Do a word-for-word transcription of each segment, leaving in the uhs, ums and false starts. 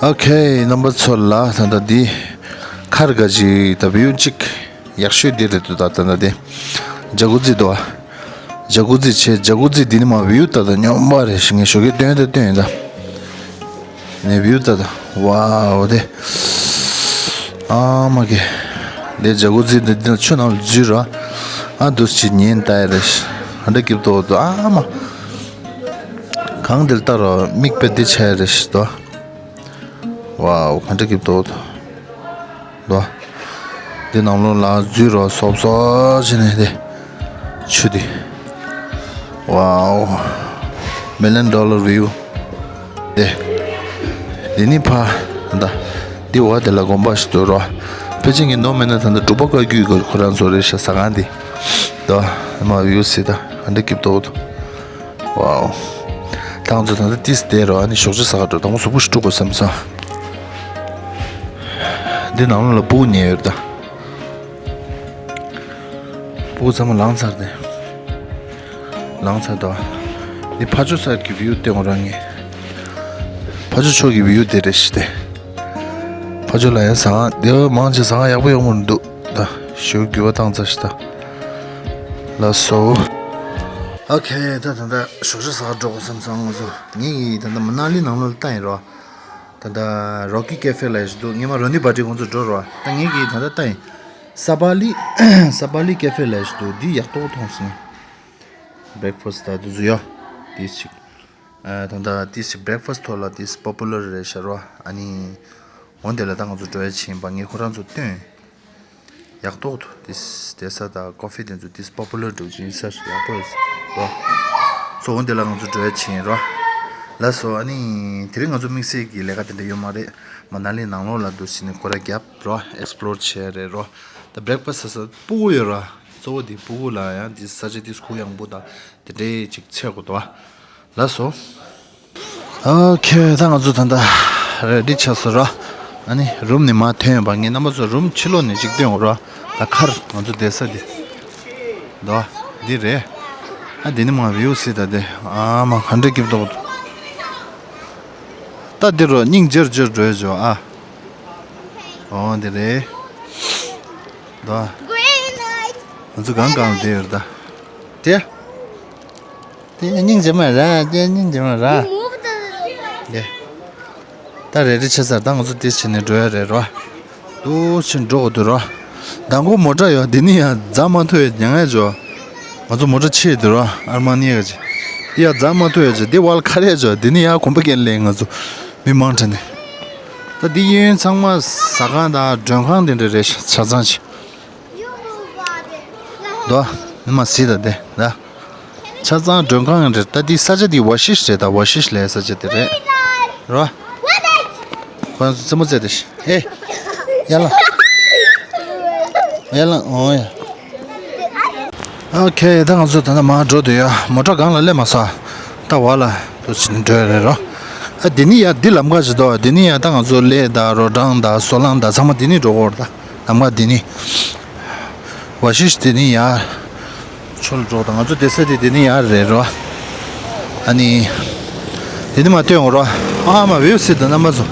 ཨོ་ཁེ། རྣམ་པ་ཚོ་ལ་ད་ལྟ་འདི་ཁར་ག་ཅིག་ད་བིའུ་གཅིག་ཡག་ཤོས་འདི་རེད་འདུག་ད་ད་ལྟ་འདི་ཇ་ཀུ་ཛི་འདུག་ཇ་ཀུ་ཛི་བྱས། ཇ་ཀུ་ཛི་འདི་ནི་མ་བིའུ་ད་ད་སྙོམས་པ་རེད་ཞིག་ངས་ཞོགས་ཀས་སྟོན་ད་སྟོན་ད། ནས་བིའུ་ད་ད། ཝའོ་དེ། ཨ་མ་གེ། དེ་ཇ་ཀུ་ཛི་འདི་འདི་ཆུ་ནང་ལ་འཛུལ་ར། ཨ་འདུག་ཅིག་ཉན་ལྟ་ཡ་རེད། ཧ་འདྲ་སྐྱིད་པོ་འདུག་ཨ་མ། གང་འདིར་ལྟ་རོགས་མིག་དཔེ་འདི་ཆ་ཡ་རེད་ཞིག་དོ། ཝའོ་ག་འདྲ་སྐྱིད་པོ་འདུག་དོ། འདི་ནང་ལོགས་ལ་འཛུལ་རོགས་སོབ་སོབ་བྱས་ནས་དེ། ཆུ་དེ། ཝའོ། Million dollar view དེ། འདི་ནི་ཕ། ད། འདི་བ་དེ་ལ་དགོན་པ་ཞིག་འདུག་རོ། ཕལ་ཆེར་ངས་ནོར་མེད་ན་ད་ལྟ་འབྲུག་པ་བཀའ་བརྒྱུད་ཀྱི་ཁོ་རང་ཚོ་རེད་ཤག་ཟ་ཁང་འདི། ད། མ་view ཟེར་ད་ག་འདྲ་སྐྱིད་པོ་འདུག་ཝའོ། ད་ང་ཚོ་ད་ལྟ་ཏིས་བསྡད་རོ། ཨ་ནི་ཞོགས་ཇ་ཟ་ག་འགྲོ། དང་པོ་གཟུགས་པོ་ཞིག་བཀྲུ་དགོས་བསམ་སོང་། འདི་ནང་ལོགས་ལ་སྤུ་གུ་ཉལ་ཡོད་ད། སྤུ་གུ་ཚང་མ་ལངས་ཚར་ཏེ། ལངས་ཚར་དོ། འདི་ཕ་ཇོ་སར་གྱི་view སྟོན་རང་ངས། ཕ་ཇོ་ཕྱོགས་ཀྱི་view དེ་རེད་ཤི་སྟེ། ཕ་ཇོ་ལ་ཡང་ཟ་ཁང་དེ་མང་ཆེ་ཟ་ཁང་ཡག་པོ་ཡོང་གི་འདུག་ད་ཞོ་རྒྱུ་བ་བཏང་ཚར་ཤི་ད། ལགས་སོ། ཨོ་ཁེ། ད་ད་ད་ཞོགས་ཇ་ཟ་ག་འགྲོ་དགོས་བསམ་སོང་ང་ཚོ། ངེད་ཀྱིས་ད་ད་མ་ན་ལི་ནང་ལོགས་ལ་བཏང་ཡིན་རོ། ད་ལྟ་Rocky Cafe ལ་ཞིག་འདུག་ངས་མ་རོ་ནི་བ་ཏི་ཁོང་ཚོ་འགྲོ་རོགས། ད་ངེད་ཀྱིས་ད་ལྟ་ལྟ་ཡིན། ས་པ་ལི། ས་པ་ལི་ཀེ་ཧྥེ་ལ་ཞིག་འདུག་འདི་ཡག་ཏོག་མཐོང་སོང་། Breakfast ད་འདི་ཚོ་ཡོད། འདི་ཞིག་ཨ་ད་ལྟ་འདི་ཞིག་breakfast ཐོག་ལ་འདི་popular རེད་ཤག་རོ། ཨ་ནི། འོ་འདི་ལ་ད་ང་ཚོ་འགྲོ་ཡ་ཕྱིན་པ་ངས་ཁོ་རང་ཚོ་སྟོན། ཡག་ཏོག་ཏོ། ཏིས་དེ་ས་དང་ཀོ་ཧྥི་དེ་ཚོ་ཏིས་པོ་པུ་ལར་འགྲོ་བཞིན་ས་ཡག་པོ་ཡོད་རོ། སོ་འོ་འདི་ལ་ང་ཚོ་འགྲོ་ཡ་ཕྱིན་རོ། ལགས་སོ། ཨ་ནི་དེ་རིང་ང་ཚོ་དམིགས་བསལ་གྱི་ལས་ཀ་དེ་འདྲ་ཡོད་མ་རེད། མ་ན་ལི་ནང་ལོགས་ལ་འདུག་ཕྱིན་ནས་སྐོར་ར་རྒྱབ་རོ། explore བྱས་རེད་རོ། ད་breakfast ས་ས་སྤུ་གུ་ཡོད་ར། གཙོ་བོ་དེ་སྤུ་གུ་ལ་ཡང་ཏིས་ས་ཆ་ཏིས་ཁུག་ཡངས་པོ་དང་དེ་འདྲའི་ཅིག་འཚོལ་དགོས་འདུག་ཨ། ལགས་སོ། ཨོ་ཁེ། ད་ང་ཚོ་ད་ལྟ་རེ་ཌི་ཆགས་སོང་ར། ཨ་ནི་རུམ་ནས་མར་ཐོན་ཡོང་པ་ངས་རྣམ་པ་ཚོ་རུམ་ཕྱི་ལོགས་ནས་ཅིག་སྟོན་འོང་ར། ད་ཁར་ང་ཚོ་བསྡད་ས་དེ། དོ། འདི་རེད། ཨ་འདི་ནི་མ་བིའུ་སི་ད་དེ། ཨ་མ་ག་འདྲ་སྐྱིད་པོ་འདུག་ད་འདི་རོ་སྙིང་རྗེར་རྗེར་འགྲོ་ཡ་ཇོ་ཨ། ཨོ་འདི་རེད། དོ། ང་ཚོ་གང་གང་བསྡད་ཡོད་ར་ད། དེ། དེ་སྙིང་རྗེ་མ་ར། དེ་སྙིང་རྗེ་མ་ར། དེ། ད་རེ་རེ་བྱེད་ས་ད་ང་ཚོ་དེ་བྱེད་ནས་འགྲོ་ཡ་རེད་རོ། དུ་ཕྱིན་འགྲོ་དགོས་འདུག་རོ། མདང་དགོང་མོ་ཊ་ཡོད་འདི་ནི་ཡང་རྫ་མ་ཐུག་ཡ་མྱང་ཡ་ཇོ། ང་ཚོ་མོ་ཊ་ཆེ་འདུག་རོ། ཨར་མ་ནི་ཡ་ཅི། འདི་ཡང་རྫ་མ་ཐུག་ཡ་ཇོ། འདི་ཝལ་ཁ་རེ་ཇོ། འདི་ནི་ཡང་གོམ་པ་རྒྱག་ལེ་ང་ཚོ་མི་མང་དྲགས་ནས། ད་འདི་གཡས་གཡོན་ཚང་མ་ཟ་ཁང་དང་མགྲོན་ཁང་དེ་འདྲ་རེད་ཤག་ཆ་ཚང་ཅིག་དོ། མི་མ་སྲིད་ད་དེ་ད། ཆ་ཚང་མགྲོན་ཁང་རེད། ད་འདི་ས་ཆ་འདི་ཝ་ཤིཤ་རེད། ད་ཝ་ཤིཤ་ལའི་ས་ཆ་དེ་རེད་རོ། ཁོ་རང་ཚོ་རྩེད་མོ་རྩེ་དེ་ཤི། ཨེ། ཡ་ལ། ཡ་ལ་འོ་ཡ། ཨོ་ཁེ། ད་ང་ཚོ་ད་ལྟ་མར་འགྲོ་འདོད་ཡ། མོ་ཊ་སྒང་ལ་སླེབས་མ་སོང་། ད་བར་ལ་འགྲོ་བཞིན་འགྲོ་ཡ་རེད་རོ། ཨ་འདི་ནི་ཡ་འདི་ལམ་ཁ་ཞིག་འདུག་འདི་ནི་ཡ་ད་ང་ཚོ་གླེ་དང་རོ་བྲང་དང་སོ་ལང་དང་ཚང་མ་འདི་ནི་འགྲོ་གི་ཡོད་རེད། ད་ལམ་ཁ་འདི་ནི། ཝ་ཤིཤ་འདི་ནི་ཡ། ཆོ་ལ་འགྲོ་དང་ང་ཚོ་བསྡད་ས་དེ་འདི་ནི་ཡ་རེད་རོ། ཨ་ནི། འདི་ནི་མར་སྟོན་འོང་རོ། ཨ་མ་བིའུ་སི་དང་རྣམ་པ་ཚོ།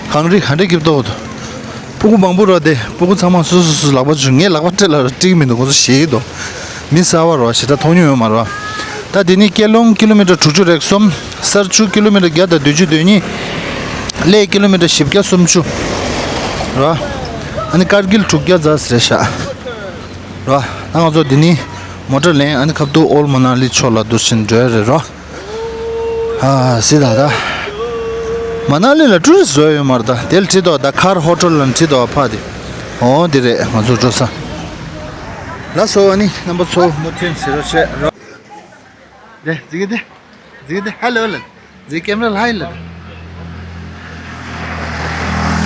གངས་རི་ག་འདྲ་སྐྱིད་པོ་འདུག་སྤུ་གུ་མང་པོ་རོ་དེ། སྤུ་གུ་ཚང་མ་སོ་སོ་སོ་སོ་ལག་པ་ཆུ། ངས་ལག་པ་སྤྲད་ལ་ར་སྤྲད་ཀྱི་མི་འདུག་ཁོ་ཚོ་ཞེད་ཀྱི་འདུག་མི་གསར་པ་རོ། ཞེ་དྲག་མཐོང་མྱོང་ཡོད་མ་རོ། ད་འདི་ནི་ཀེ་ལོང་ཀི་ལོ་མི་ཊར་དྲུག་ཅུ་རེ་གསུམ། སར་ཆུ་ཀི་ལོ་མི་ཊར་བརྒྱ་དང་བདུན་ཅུ་དོན་གཉིས། གླེ་ཀི་ལོ་མི་ཊར་བཞི་བརྒྱ་སུམ་ཅུ་རོ། ཨ་ནི་ཀར་གིལ་དྲུག་བརྒྱ་རྩ་རེད་ཤག་རོ། ད་ང་ཚོ་འདི་ནི་མོ་ཊ་ལེན། ཨ་ནི་ཁ་ཐུག་ཨོལ་མ་ན་ལི་ཕྱོགས་ལ་འདུག་ཕྱིན་འགྲོ་ཡ་རེད་རོ། ཨ་སི་ད་ད། མ་ན་ལི་ལ་ཊུ་རི་སི་ཊི་བཟོ་ཡ་ཡོད་མ་རེད་ད། དེ་ལ་བྲིས་འདུག་ད་ཁར་ཧོ་ཊེལ་ལ་བྲིས་འདུག་ཕ་དེ། འོ་འདི་རེད་ང་ཚོ་འགྲོ་ས། ལགས་སོ། ཨ་ནི་རྣམ་པ་ཚོ་མུ་མཐུད་ཟེར་རོགས་བྱེད་རོ། དེ་གཟིགས་དེ། གཟིགས་དེ་ཧ་ལོ་ལ། གཟིགས་ཀེམ་ར་ལ་ཧ་ལོ།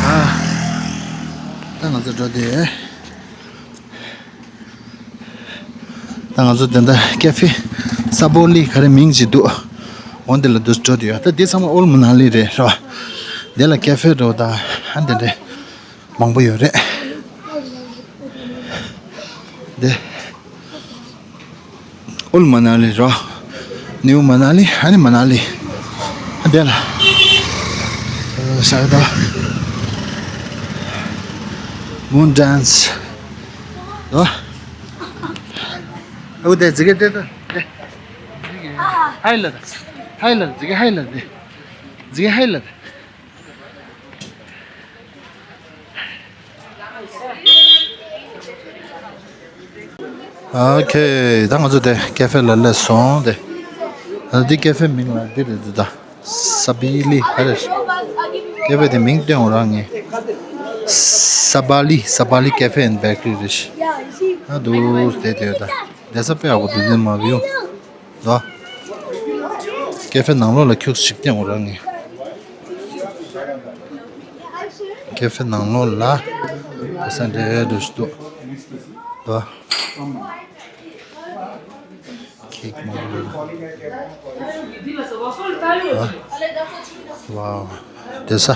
ཨ། ད་ང་ཚོ་འགྲོ་དེ། ད་ང་ཚོ་དེ་འདྲ་ཀེ་ཧྥེ་ས་པོ་ལི་ག་རེ་མིང་ཅིག་འདུག་འོ་འདི་ལ་འདུག་འགྲོ་དེ་ཡོད། ད་འདི་ཚང་མ་ཨོལ་མ་ན་ལི་རེད་རོ། འདི་ལ་ཀེ་ཧྥེ་འགྲོ་ད་ཨ་འདི་འདྲ་མང་པོ་ཡོད་རེད། འདི། ཨོལ་མ་ན་ལི་རོ། ནིའུ་མ་ན་ལི། ཨ་ནི་མ་ན་ལི། ཨ་དེ་ལ། ཤར་ད། Moon dance. ཨོ། ཨོ་དེ་ཟི་གེ་དེ་དེ། ཧའི་ལ། ཧའི་ལ་ཟི་གེ་ཧའི་ལ་དེ། ཟི་གེ་ཧའི་ལ་དེ། ཨོ་ཁེ། ད་ང་ཚོ་དེ་ཀེ་ཧྥེ་ལ་སླེབས་སོང་དེ། ཨ་འདི་ཀེ་ཧྥེ་མིང་ལ་འདི་རེད་འདུག་ད། ས་བི་ལི་ག་རེ། ཀེ་ཧྥེ་དེ་མིང་བཏོན་འོ་རང་ངས། ས་བ་ལི། ས་བ་ལི་ཀེ་ཧྥེ་ཨེན་བེ་ཀ་རི་རེད། ཨ་འདུག་དེ་དེ་ད། བསྡད་ས་དཔེ་ཡག་པོ་འདུག་འདི་མ་བིའུ། དོ། ཀེ་ཧྥེ་ནང་ལོགས་ལ་ཁྱུག་ཞིག་བསྟན་འོ་རང་ངས། ཀེ་ཧྥེ་ནང་ལོགས་ལ་ཁ་སང་འདྲེ་འདྲ་ཞིག་འདུག་དོ། ཁེག་མང་པོ་ལ། དོ། ཝའོ། བསྡད་ས།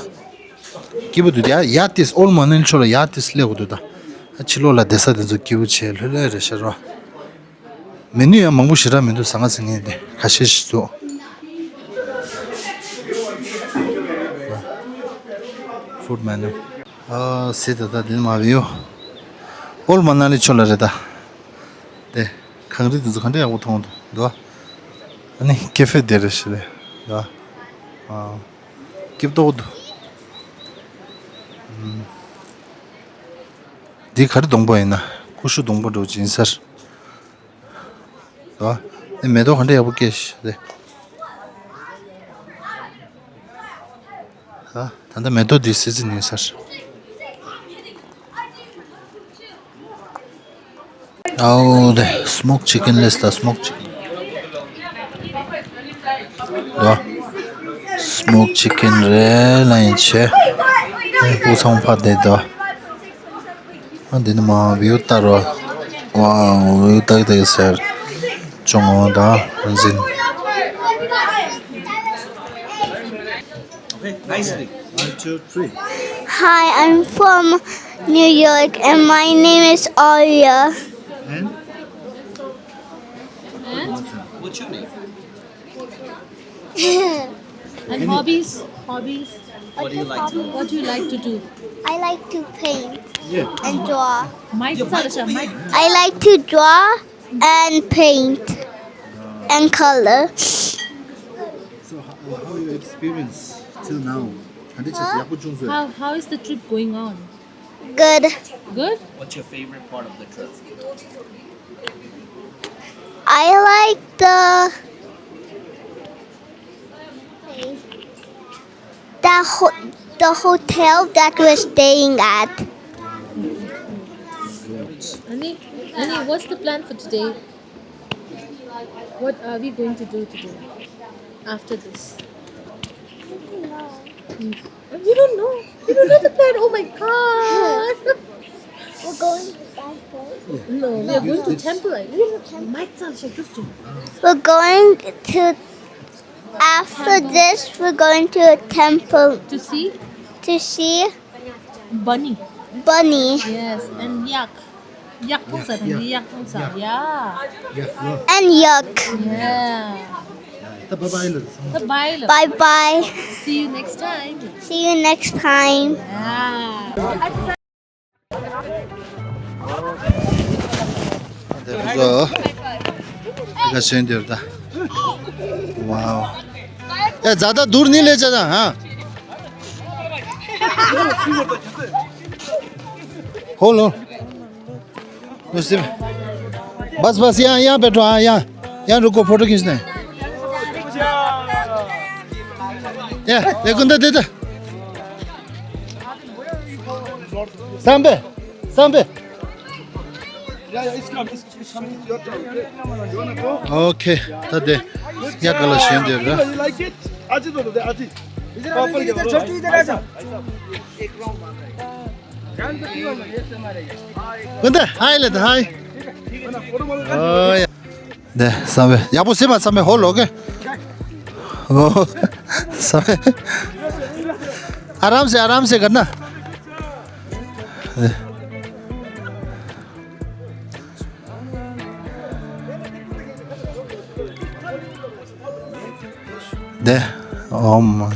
སྐྱིད་པོ་འདུག་ཡ་ཡ་ཏིས་ཨོལ་མ་ནན་ཕྱོགས་ལ་ཡ་ཏིས་སླེབས་དགོས་འདུག་ད། ཕྱི་ལོགས་ལ་བསྡད་ས་དེ་ཚོ་སྐྱིད་པོ་བྱས་ལྷོད་ལྷོད་རེད་ཤག་རོ། མེ་ནུ་ཡང་མང་པོ་ཞེ་དྲག་མི་འདུག་ཟ་ང་ཟིན་ངེས་དེ་ཁ་ཤས་ཤིག་འདུག Food menu. ཨ་སི་ད་ད་དེ་མ་བིའུ། ཨོལ་མ་ན་ལི་ཕྱོགས་ལ་རེད་ད། དེ་གངས་རི་དེ་ཚོ་ག་འདྲ་ཡག་པོ་མཐོང་འདུག་དོ། ཨ་ནི་ཀེ་ཧྥེ་དེ་རེད་ཤག་རེད་དོ། ཨ། སྐྱིད་པོ་འདུག་ཨུམ། འདི་ག་རེ་སྡོང་པོ་ཡིན་ན། ཀུ་ཤུ་སྡོང་པོ་འདྲ་བོ་ཅིག་ཡིན་ས་རེད། ཨ། ཨེ་མེ་ཏོག་ག་འདྲ་ཡག་པོ་སྐྱེས་ཤག་རེད། ཨ། ད་ལྟ་མེ་ཏོག་འདི་སི་ཛིན་ཡིན་ས་རེད། ཨའོ་དེ་སི་མོག་ཅི་ཀན་ལེས་ད། སི་མོག་ཅི་ཀན་དོ། སི་མོག་ཅི་ཀན་རེད་ལ་ཡིན་ཆེ། ཨུ་ཚང་ཕ་དེ་དོ། ཨ་འདི་ནི་མ་བིའུ་ལྟ་རོ། ཝའོ་བིའུ་ལྟ་གི་ལྟ་གི་ཟེར། ཅུང་ངོ་ད་འཛིན། Okay, nicely. One, two, three. Hi, I'm from New York and my name is Aria. And? And? What's your name? And hobbies? Hobbies? What do you like to do? What do you like to do? I like to paint and draw. Mic. I like to draw and paint and color. So, how, how your experience till now? How, how is the trip going on? Good. Good? What's your favorite part of the trip? I like the the ho- the hotel that we're staying at. Ani, Ani, what's the plan for today? What are we going to do today after this? Mm. You don't know? You don't know the plan? Oh my god! We're going to temple. No, we are going to temple. We're going to, after this, we're going to a temple to see? To see Bunny. Bunny. Yes, and yak. Yak. Yak. Yak. Yak. Yeah. And yak. Yeah. Bye bye. Bye bye. See you next time. See you next time. Yeah. देखो, देखो, सुन देवता। वाओ। ए, ज्यादा दूर नहीं ले जाना, हाँ। Hold on। बस, बस, यहाँ, यहाँ बैठो, हाँ, यहाँ। यहाँ रुको, फोटो खींचना है। या, एक घंटा दे दे। Sambe, sambe. Okay, ད་དེ་ཡག་ག་ལ་ཞོན་དེ་ར། ཀུན་ཏེ་ཧའི་ལེ་ད་ཧའི། ཨོ་ཡ། དེ་བསམ་པས་ཡག་པོ་སེམས་པ་བསམ་པས་ཧོ་ལོ་གེ། ཨོ། བསམ་པས། ཨ་རམ་སེ་ཨ་རམ་སེ་གར་ན། དེ། ཨོམ།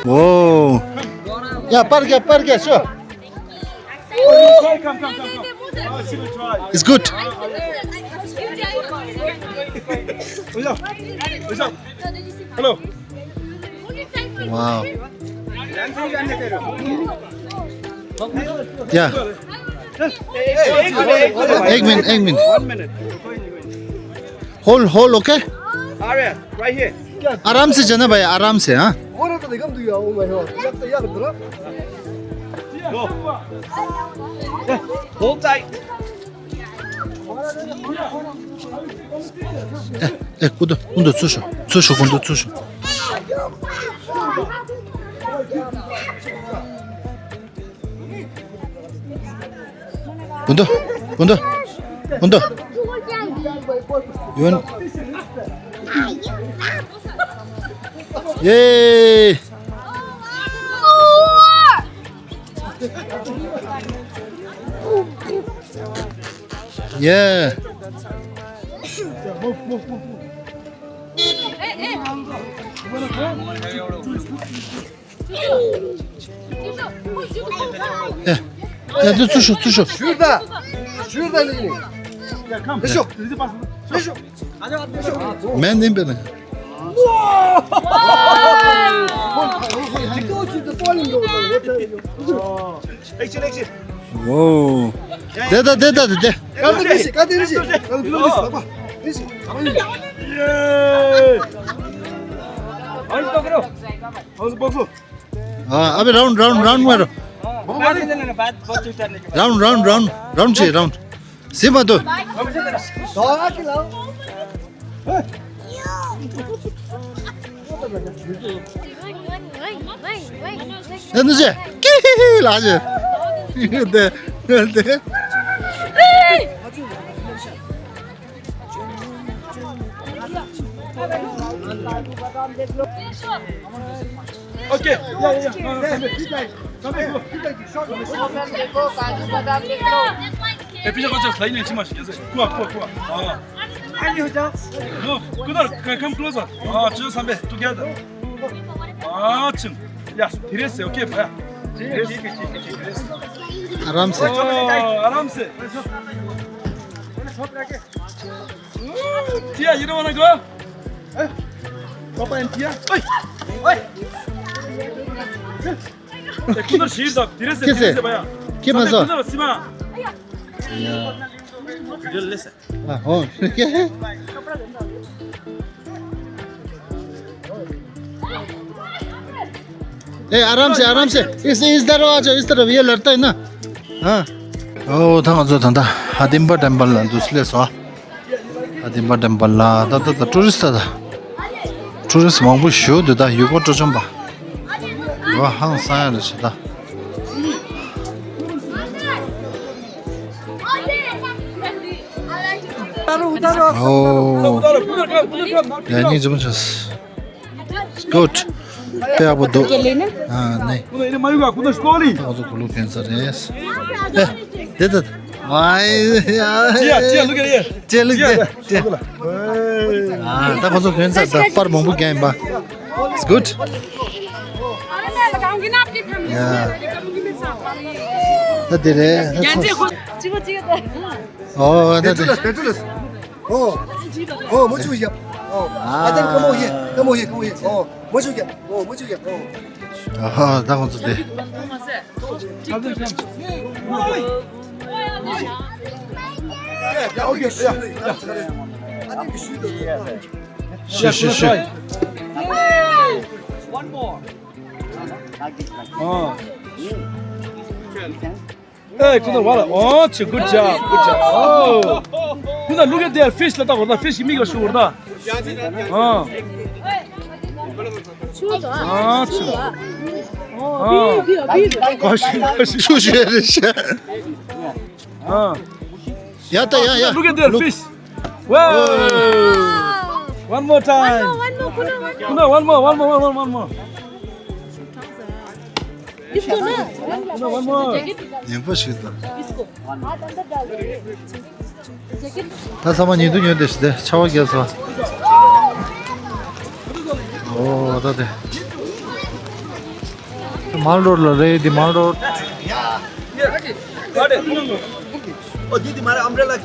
Whoa. Yeah, park, yeah, park, yeah, sure. Come, come, come, come, come. It's good. What's up? What's up? Hello. Wow. Yeah. एक मिनट, एक minute. One minute. Hold, hold, okay? Arya, right here. आराम से जाना भाई, आराम से, हाँ? Go. Hold tight. 에, 에, ܩܘܕ, ܩܘܕ ܨܘܫܘ, ܨܘܫܘ, ܩܘܕ ܨܘܫܘ. ܩܘܕ، ܩܘܕ، ܩܘܕ. ܝܘܢ. ܝܐ. ཡེ། ཡ། ཡ། འདི་ཚུར་ཤོག་ཚུར་ཤོག་ཞུར་ད། ཞུར་ད་ནི། ཡ། ཁམ། ལེ་ཤོག་ལེ་ཤོག་ལེ་ཤོག་མེན་ནིན་པེ་ན། Action, action. ཝོ། དེ་ད་དེ་ད་དེ་དེ། ཀ་ཏི་རི་ཤི། ཀ་ཏི་རི་ཤི། ཀ་ཏི་རི་ཤི། ལག་པ། རི་ཤི། ཨ། ཨ་བི། round, round, round མ་རོ། Round, round, round, round བྱེད། Round. ཟིན་མ་འདུག་ཨ་ནི་ཅེ། ཀི་ཧི་ཧི་ལ་ཅེ། དེ་དེ། Okay. Yeah, yeah, yeah. No, no, no, no. ए, पीछे को just लाइन में चिमा। कुआ, कुआ, कुआ। हाँ। No, कुदर, come closer. हाँ, चलो, सामने, together. हाँ, चिम। या, धीरे से, okay, भैया। धीरे से। आराम से। ओ, आराम से। Tia, you don't wanna go? Papa and Tia. Oi. Oi. ए, कुदर शीर दा, धीरे से, के से? धीरे से भैया। के मजा? कुदर सीमा। या। Video ले से। हाँ, हो। ए, आराम से, आराम से। इस, इस तरफ आ जाओ, इस तरफ। ये लड़ता है ना। हाँ। ओ, ཐང་ཚོ་ད་ལྟ་ཧ་དིམ་པ་ཊེམ་པལ་ལ་འདུག་སླེབས་སོང་། ཧ་དིམ་པ་ཊེམ་པལ་ལ་ད་ད་ད་ཊུ་རི་སི་ཊི་ད་ད་ཊུ་རི་སི་ཊི་མང་པོ་ཞིག་འདུག་ད་ཡུལ་སྐོར་སྤྲོ་འཆམ་པ། ཡོ་ཧང་སང་ཡ་རེད་ཤག་ད། ཨོ། ཡ་ནི་ཙུམ་ཆོས། Good. དཔེ་ཡག་པོ་འདུག་ཨ་ནི། ཁོ་ཚོ་གུ་ལུ་གན་ས་རེད། ཨེ། དེ་དེ། ཝའི། ཅེ་ལུག་ཅེ་ལུག་ཅེ། ཨ་ད་ཁོ་ཚོ་གན་ས་ད་པར་མང་པོ་གན་པ། It's good. ཡ། ད་དེ་རེད། ཨོ་ད་དེ། ཨོ། ཨོ། མོ་ཆུ་ཡབ། ཨོ། ཨ་ད་ཀ་མོ་ཧེ། ཀ་མོ་ཧེ། ཀ་མོ་ཧེ། ཨོ། མོ་ཆུ་ཡབ། ཨོ། མོ་ཆུ་ཡབ། ཨོ། ཨ་ཧ། ད་ཁོ་ཚོ་དེ། ཤུ་ཤུ་ཤུ། ཨོ། ཨེ། ཁོ་ཚོ་བ་ལ། ཨོ་ཆི། Good job, good job. ཨོ། ཁོ་ཚོ་look at their fish ལ་ལྟ་གོ་ད། ཕིཤ་གི་མིག་ལ་ཤུ་གོ་ད། ཨོ། ཨོ་ཆི། ཨོ། ཆུ་ཤེས་རེད་ཤག་ཨོ། ཡ་ད་ཡ་ཡ། Look at their fish. Wow. One more time. One more, one more, one more, one more. One more. ཡིན་པ་ཞིག་དང་། ད་ཚང་མ་ཉིན་དུ་ཉོན་དེ་ཞིག་དེ་ཆར་པ་བརྒྱབ་སོང་། ད་དེ། མལ་རོཌ་ལ་རེད་འདི་མལ་རོཌ། Oh, Didi, my umbrella.